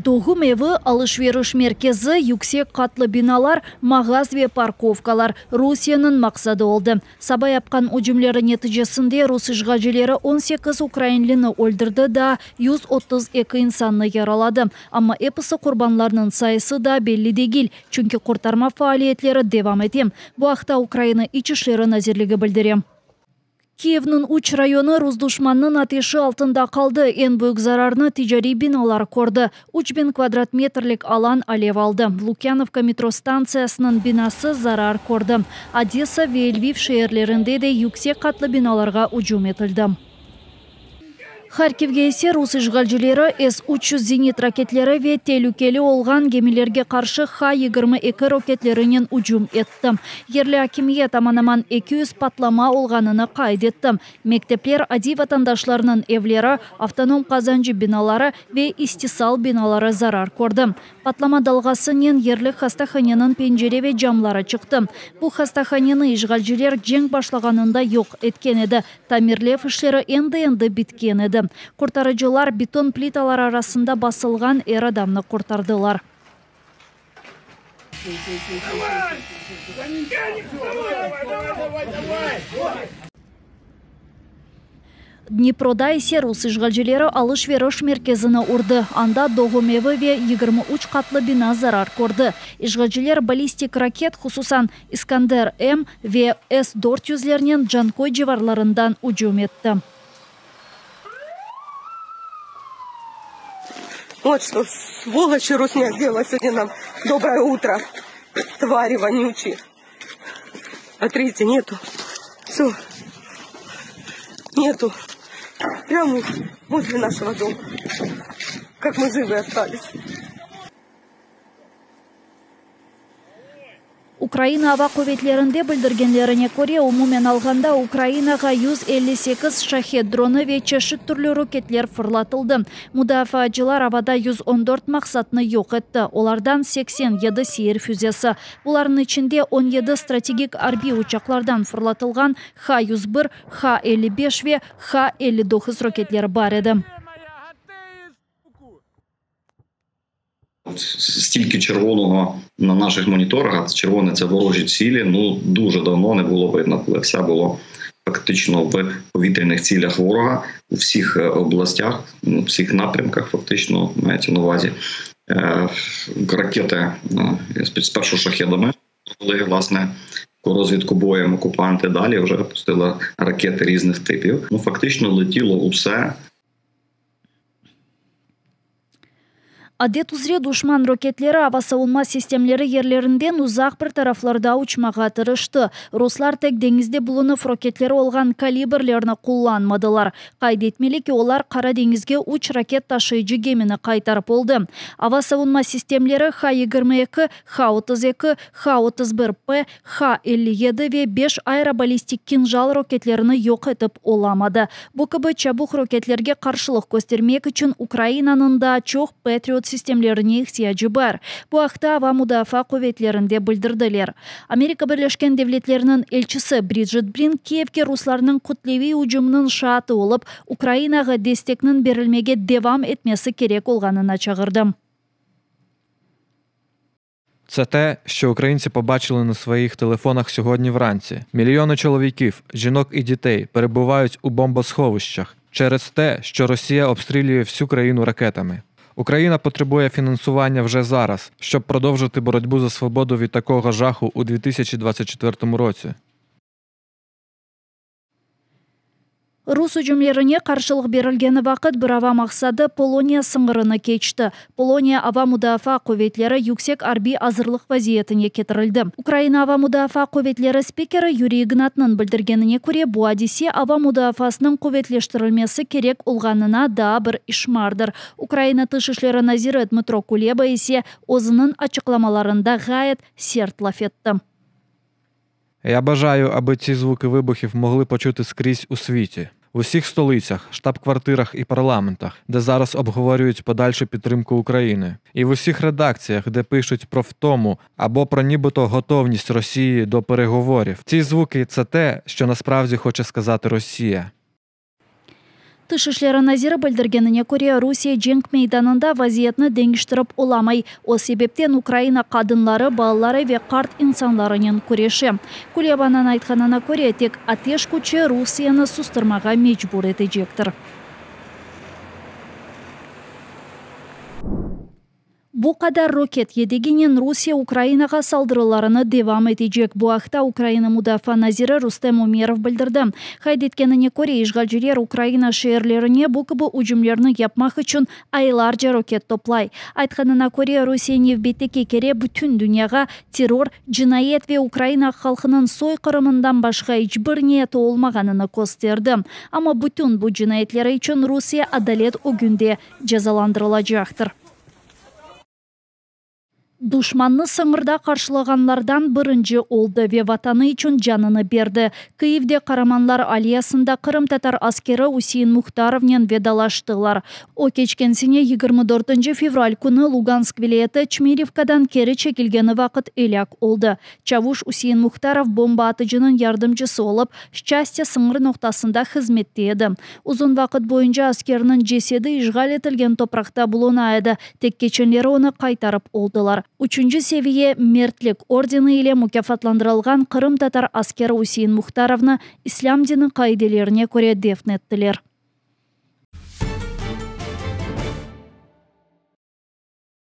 Doğum evi, alış-veriş merkezi, yüksek qatlı binalar, mağaz ve parkovkalar Rusiyeniñ maqsadı oldı. Saba yapqan ücümleri neticesinde rus işğalcileri 18 ukrainlini öldürdi, daa 132 insannı yaraladı. Amma episi qurbanlarnıñ sayısı daa belli degil, çünki qurtarma faaliyetleri devam ete. Bu aqta Ukraina İç işleri nazirligi bildire. Kiyevniñ üç rayonı rus duşmannıñ ateşi altında qaldı. Eñ büyük zararnı ticariy binalar kördi. 3000 kvadrat metrlik alan alev aldı. Lukyanovka metro stantsiyasınıñ binası zarar kördi. Odesa ve Lviv şeerlerinde de yüksek qatlı binalarğa ücüm etildi. Harkivge ise rus işğalcileri S 300 zenit raketleri ve telükeli olğan gemilerge qarşı H 22 roketlerinen ücüm etti. Yerli akimiyet aman-aman 200 patlama olğanını qayd etti. Mektepler, adiy vatandaşlarnıñ evleri, avtonom qazancı binaları ve istisal binaları zarar kördi. Patlama dalğasınen yerli hastahaneniñ pencere ve camları çıqtı. Bu hastahaneni işğalciler cenk başlağanında yoq etken edi, tamirlev işleri endi-endi bitken edi. Qurtarıcılar beton plitalar arasında basılğan er adamnı qurtardılar. Dniproda ise rus işğalcileri alış-veriş merkezini urdı. Anda doğum evi ve 23 qatlı bina zarar kördi. İşğalciler ballistik raket, hususan İskander-M ve S 400-lernen Canköy civarlarından ücüm etti. Вот что сволочи Русня сделала сегодня нам. Доброе утро, твари вонючие. Смотрите, нету. Все. Нету. Прямо возле нашего дома. Как мы живы остались. Ukraina Ava quvetlerinde bildirgenlerine köre, umumen alğanda Ukrainağa 158 Şahed dronı ve çeşit türlü roketler fırlatıldı. Mudafaacılar avada 114 maqsatnı yoq etti, olardan 87 seyir füzesi. Bularnıñ içinde 17 strategik arbiy uçaqlardan fırlatılğan H-101, H-55 ve H-59 roketleri bar edi. Стільки червоного на наших моніторах, а червоне це ворожі цілі, ну дуже давно не було видно, коли все було фактично в повітряних цілях ворога у всіх областях, у всіх напрямках, фактично, мається на увазі. Ракети спершу шахедами, коли, власне, розвідку боєм окупанти, далі вже пустили ракети різних типів. Ну, фактично летіло усе. Adet üzre duşman roketleri ava savunma sistemleri yerlerinden uzaq bir taraflarda uçmağa tırıştı. Ruslar tek deñizde bulunuv roketleri olğan Kalibrlerni qullanmadılar. Qayd etmeli ki, olar Qara deñizge üç raket taşıyıcı gemini qaytarıp oldı. Ava savunma sistemleri H 22, H 32, H 31 P, H 57 ve beş aeroballistik Kinjal roketlerini yoq etip olamadı. Bu kibi çabuq roketlerge qarşılıq köstermek içün Ukrainanıñ daa çoq Patriot sistemlerine ihtiyacı bar. Bu aqta Ava mudafaa quvetlerinde bildirdiler. Amerika Birleşken Devletleriniñ elçisi Bridget Brink Kiyevge ruslarnıñ kütleviy ücüminiñ şaatı olıp, Ukrainağa destekniñ berilmege devam etmesi kerek olğanına çağırdı. Це те, що українці побачили на своїх телефонах сьогодні вранці. Мільйони чоловіків, жінок і дітей перебувають у бомбосховищах через те, що Росія обстрілює всю країну ракетами. Україна потребує фінансування вже зараз, щоб продовжити боротьбу за свободу від такого жаху у 2024 році. Rus ücümlerine qarşılıq berilgeni vaqıt bir ava maqsadı Poloniya sıñırını keçti. Poloniya ava mudafaa quvetleri yüksek arbiy azırlıq vaziyetine ketirildi. Ukraina ava mudafaa quvetleri spikeri Yuriy İgnatnıñ bildirgenine köre, bu adise ava mudafaasınıñ quvetleştirilmesi kerek olğanına daa bir işmardır. Ukraina Tış işleri naziri Dmıtro Kuleba ise özüniñ açıqlamalarında ğayet sert laf etti. Я бажаю, аби ці звуки вибухів могли почути скрізь у світі. В усіх столицях, штаб-квартирах і парламентах, де зараз обговорюють подальшу підтримку України. І в усіх редакціях, де пишуть про втому або про нібито готовність Росії до переговорів. Ці звуки – це те, що насправді хоче сказати Росія. Tış işleri naziri bildirgenine köre, Rusiye cenk meydanında vaziyetni deñiştirip olamay, o sebepten Ukraina qadınları, balaları ve qart insanlarınen küreşe. Kulebanıñ aytqanına köre, tek ateş küçü Rusiyeni sustırmağa mecbur etecektir. Bu qadar roket yedeginen Rusiye Ukrainağa saldırılarını devam etecek. Bu aqta Ukraina mudafaa naziri Rustem Umerov bildirdi. Qayd etkenine köre, işğalciler Ukraina şeerlerine bu kibi ücümlerni yapmaq içün aylarca roket toplay. Aytqanına köre, Rusiye nevbetteki kere bütün dünyağa terror, cinayet ve Ukraina halqınıñ soyqırımından başqa iç bir niyeti olmağanını kösterdi. Amma bütün bu cinayetleri içün Rusiye adalet ögünde cezalandırılacaqtır. Duşmannı sıñırda qarşılağanlardan birinci oldı ve Vatanı içün canını berdi. Kyivde Qaramanlar Alleyasında qırımtatar askeri Üsein Muhtarovnen vedalaştılar. O, keçken sene 24 fevral künü Lugansk vilâyeti Çmerivkadan keri çekilgeni vaqıt elâk oldı. Çavuş Üsein Muhtarov bomba atıcınıñ yardımcısı olıp, Şçastâ sıñır noqtasında hızmette edi. Uzun vaqıt boyunca askerniñ cesedi işğal etilgen topraqta buluna edi, tek keçenleri onı qaytarıp oldılar. Üçünci seviye Mertlik ordeni ile mukâfatlandırılğan qırımtatar askeri Üsein Muhtarovnı islâm dini qaidelerine köre defn ettiler.